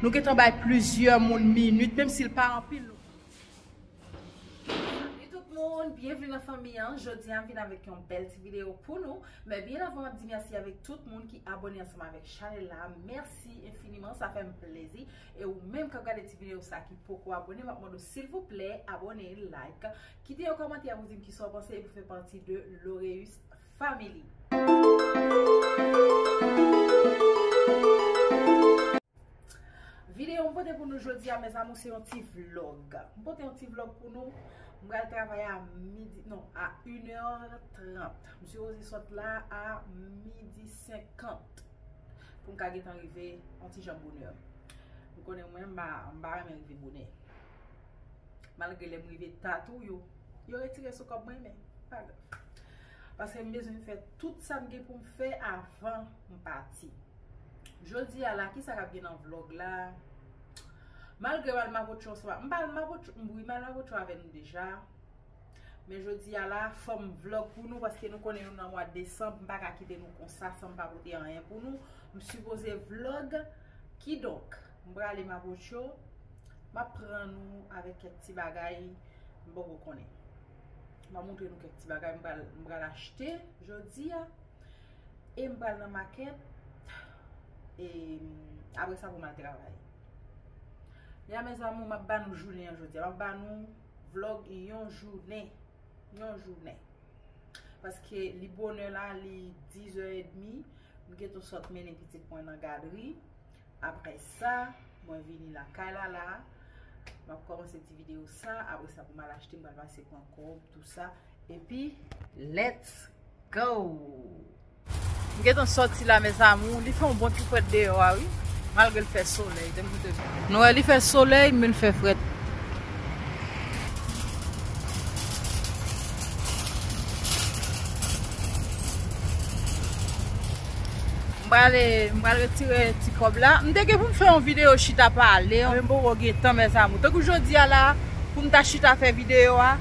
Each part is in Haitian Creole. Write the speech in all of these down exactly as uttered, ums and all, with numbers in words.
Nou gentan bay plizyè moun minit, menm si l pa anpil, nou Salut tout moun, byenveni nan fanmi an. Jodi a m vin avèk yon bèl ti videyo pou nou. Men byen avan m ap di mèsi avèk tout moun ki abòne ansanm avèk chanèl la. Mèsi enfiniman, sa fè m plezi. E ou menm k ap gade ti videyo sa ki poko abòne, m ap mande w silvouplè abòne, like, kite yon kòmantè pou di m kisa w panse e pou fè pati de Loreus Family. Videyo m pote pou nou jodi a, mes amours, se yon ti vlog. M pote yon ti vlog pou nou. M pral travay a midi, non, a inè trant. M sipoze sot la a midi senkant. Pou m ka gentan rive yon ti jan bonè. Ou konnen mwen, m pa, m pa renmen rive bonè. Malgre lè m rive ta tou, yo, yo retire sou kòb mwen, men pa grav. Paske m bezwen fè tout sa m gen pou m fè avan m pati. Jodi a la, kisa k ap gen nan vlog la? Malgre m al Mapocho, se pa, m pa al Mapocho, m, wi, m al Mapocho avè nou deja. Men jodi a la, fò m vlog pou nou, paske nou konnen nou nan mwa desanm, m pa ka kite nou konsa san m pa pote anyen pou nou. M sipoze vlog. Kidonk, m prale Mapocho, m ap pran nou avèk kèk ti bagay m poko konnen. M ap montre nou kèk ti bagay m pral, m pral achte jodi a. E m pral nan makèt. E apre sa pou m al travay. Ya, mes amours, m ap ba nou jounen an jodi a. M ap ba nou vlog yon jounen. Yon jounen. Paske li bonè la, li dizè edmi. M gentan sot mennen pitit mwen nan gadri. Apre sa, mwen vini lakay la la. M ap kòmanse ti videyo sa. Apre sa, pou m al achte, m pral pase pran kòb, tou sa. Epi, let's go! M gentan sòti la, mes amours. Li fè yon bon ti frèt deyò a, wi. Malgre l fè solèy. Tande koute. Nou wè li fè solèy, men l fè frèt. M prale, m pral retire ti kòb la. M te gen pou m fè yon videyo chita pale, men m poko gen tan, mes amours. Tankou jodi a la, pou m ta chita fè videyo a,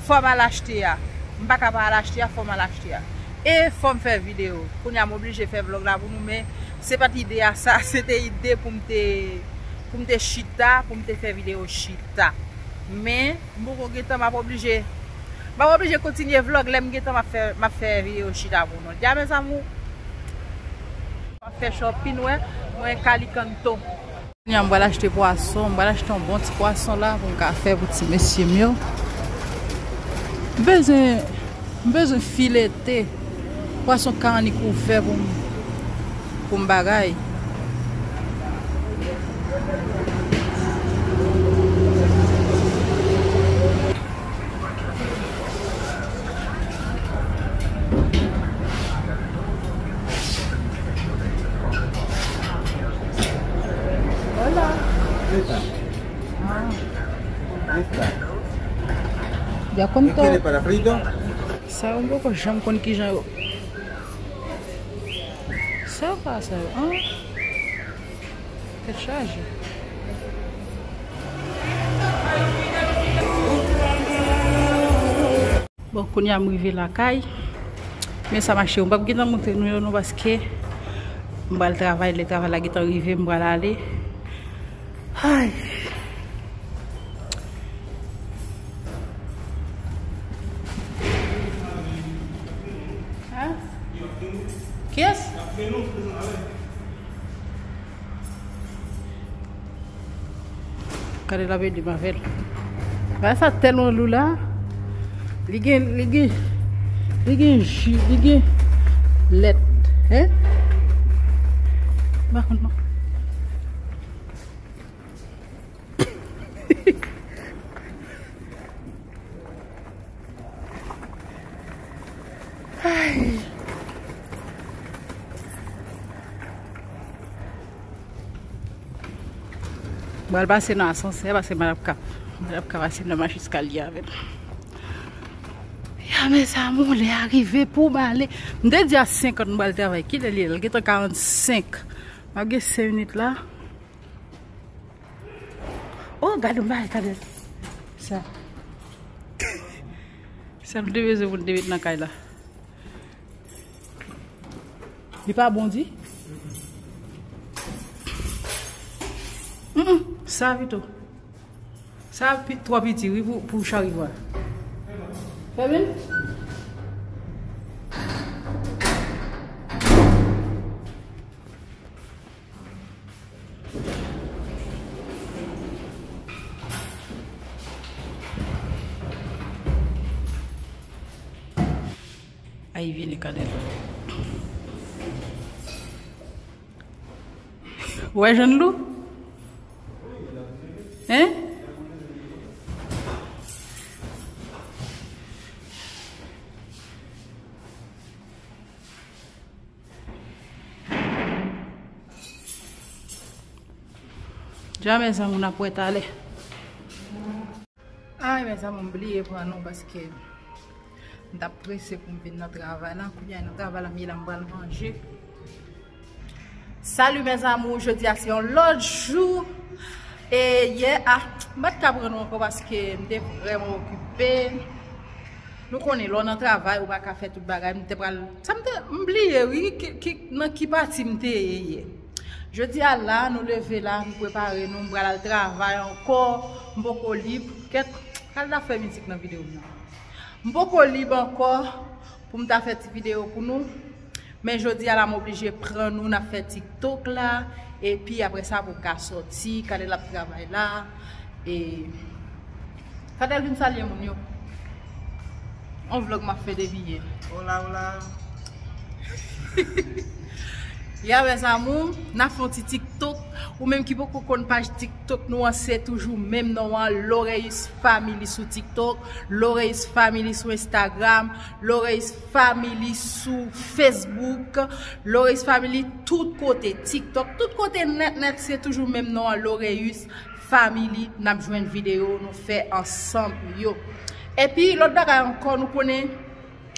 fò m al achte a. M pa ka pa al achte a, fò m al achte a. E fò m fè videyo. Kounye a m oblije fè vlog la pou nou, men se pa t ide a sa, se te ide pou m te, pou m te chita, pou m te fè videyo chita. Men, m poko gen tan, m ap oblije, m ap oblije kontinye vlog, lè m gen tan, m ap fè, m ap fè videyo chita pou nou. Dja, mes amours, m ap fè shopping, wè, mwen Calicanto. Kounye a m pral achte pwason, m pral achte yon bon ti pwason la pou m ka fè pou ti mesye m yo. M bezwen, m bezwen filete pwason ka annik ouvè pou m, pou m bagay. Hola. Esta. Ah. Esta. Ya con todo. ¿Qué quiere para frito? Sa yo m poko janm konn kijan yo. Sa yo pa sa yo, an? Tèt chaje. Bon, kounye a m rive lakay. Men sa mache, m p ap gentan montre nou yo non, paske m pral travay, lè travay la gentan rive, m pral ale. Ay. Hein? Kiyès? Gade l ap ede m avè l. Bagay sa tèlman lou la. Li gen, li gen, li gen ji, li gen lèt. Hein? M pa konn non. Ay. M pral pase nan asansè, paske m pap ka, m pap ka pase nan mach eskalye avè l. Ya, mes amours, lè a rive pou m ale. M te di a senkant m pral travay. Kilè li ye? L gentan karannsenk. M ap gen senk minit la. Oh, gade m bay, gade. Sa. Sa m te bezwen pou n te met nan kay la. Li pa bon di? Sa, Vito. Sa pi, twò piti, wi, pou, pou charivan. Fèmen. Ay, vini, Kanèl. Ou wè jan l lou? Hein? Dja, mezanmi, n ap wè talè. Ay, mezanmi, m bliye pran nou paske m t ap prese pou m vin nan travay la. Kounye a nan travay la, m ye la, m pral manje. Salut mes amours, jodi a se yon lòt jou. E yè a, m pa t ka pran nou ankò paske m te vrèman okipe. Nou konnen, lè w nan travay, ou pa ka fè tout bagay. M te pral, sa m te, m bliye, wi, ki, ki, nan ki pati m te ye yè. Jodi a la, nou leve la, nou prepare nou, m pral al travay ankò, m poko lib. Kèt, al ta fè mizik nan videyo m nan. M poko lib ankò pou m ta fè ti videyo pou nou. Men jodi a la, m oblije pran nou, n ap fè TikTok la. Epi apre sa, pou m ka sòti, Kanèl ap travay la. E Kanèl vin salye moun yo. On vlog m ap fè depi yè. Hola, hola. Ya, mes amours, n ap fè yon ti TikTok. Ou menm ki poko konn paj TikTok nou an, se toujou menm non an, Loreus Family sou TikTok, Loreus Family sou Instagram, Loreus Family sou Facebook, Loreus Family tout kote, TikTok, tout kote nèt nèt, se toujou menm non an, Loreus Family, n ap jwenn videyo nou fè ansanm yo. Epi, lòt bagay ankò, nou konnen,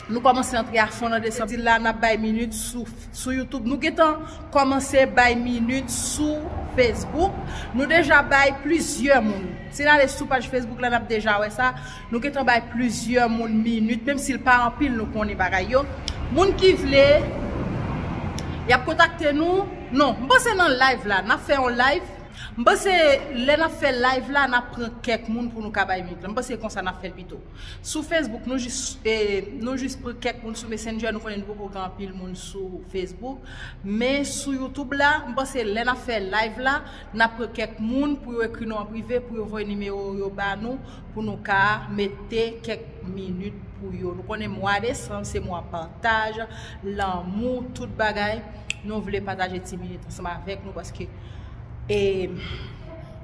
nou kòmanse antre a fon nan desanm. Di la, n ap bay minit sou, sou YouTube. Nou gentan kòmanse bay minit sou Facebook. Nou deja bay plizyè moun. Si n ale sou paj Facebook la, n ap deja wè sa. Nou gentan bay plizyè moun minit, menm si l pa anpil, nou konnen bagay yo. Moun ki vle, y ap kontakte nou. Non, m panse nan live la, n ap fè yon live. M panse lè n ap fè live la, n ap pran kèk moun pou nou ka bay minit la. M panse konsa n ap fè l pito. Sou Facebook, nou jis, eh, nou jis pran kèk moun sou Messenger, nou konnen nou poko gen anpil moun sou Facebook. Men sou YouTube la, m panse lè n ap fè live la, n ap pran kèk moun pou yo ekri nou an prive, pou yo voye nimewo yo ba nou, pou nou ka mete kèk minit pou yo. Nou konnen mwa desanm se mwa pataj, lanmou, tout bagay. Nou vle pataje ti minit ansanm avèk nou paske, e,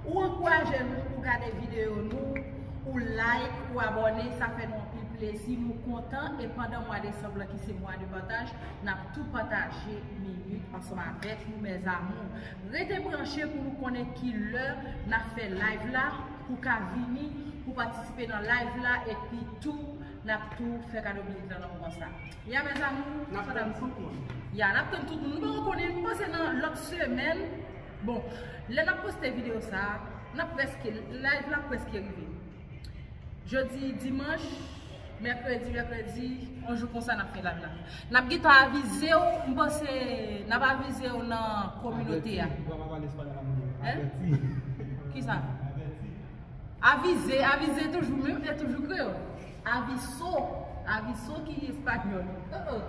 ou ankouraje nou, ou gade videyo nou, ou like, ou abòne, sa fè nou anpil plezi, nou kontan. E pandan mwa desanm lan ki se mwa de pataj, n ap tou pataje minit ansanm avèk nou, mes amours. Rete branche pou nou konnen ki lè n ap fè live la, pou ka vini, pou patisipe nan live la, epi tou, n ap tou fè kado minit lan nan moman sa. Ya, mes amours, n ap tann tout moun. Ya, n ap tann tout moun. Nou poko konnen, nou panse nan lòt semèn. Bon, lè n ap poste videyo sa, n ap prèske, live la prèske rive. Jodi, dimanch, mèkredi, mèkredi, yon jou konsa n ap fè live la. N ap gentan avize w, m panse n ap avize w nan kominote a. Avèti, w ap pale espanyòl a moun yo. Hein? Avèti. Kisa? Avèti. Avize, avize toujou, men e toujou kreyòl. Aviso, aviso ki espanyòl. Oh, oh.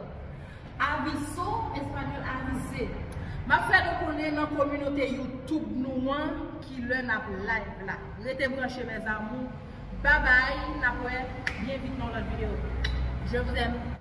Aviso, espanyòl, avize. M ap fè nou konnen nan kominote YouTube nou an ki lè n ap live la. Rete branche, mes amours. Babay, n ap wè byen vit nan yon lòt videyo. Je vous aime.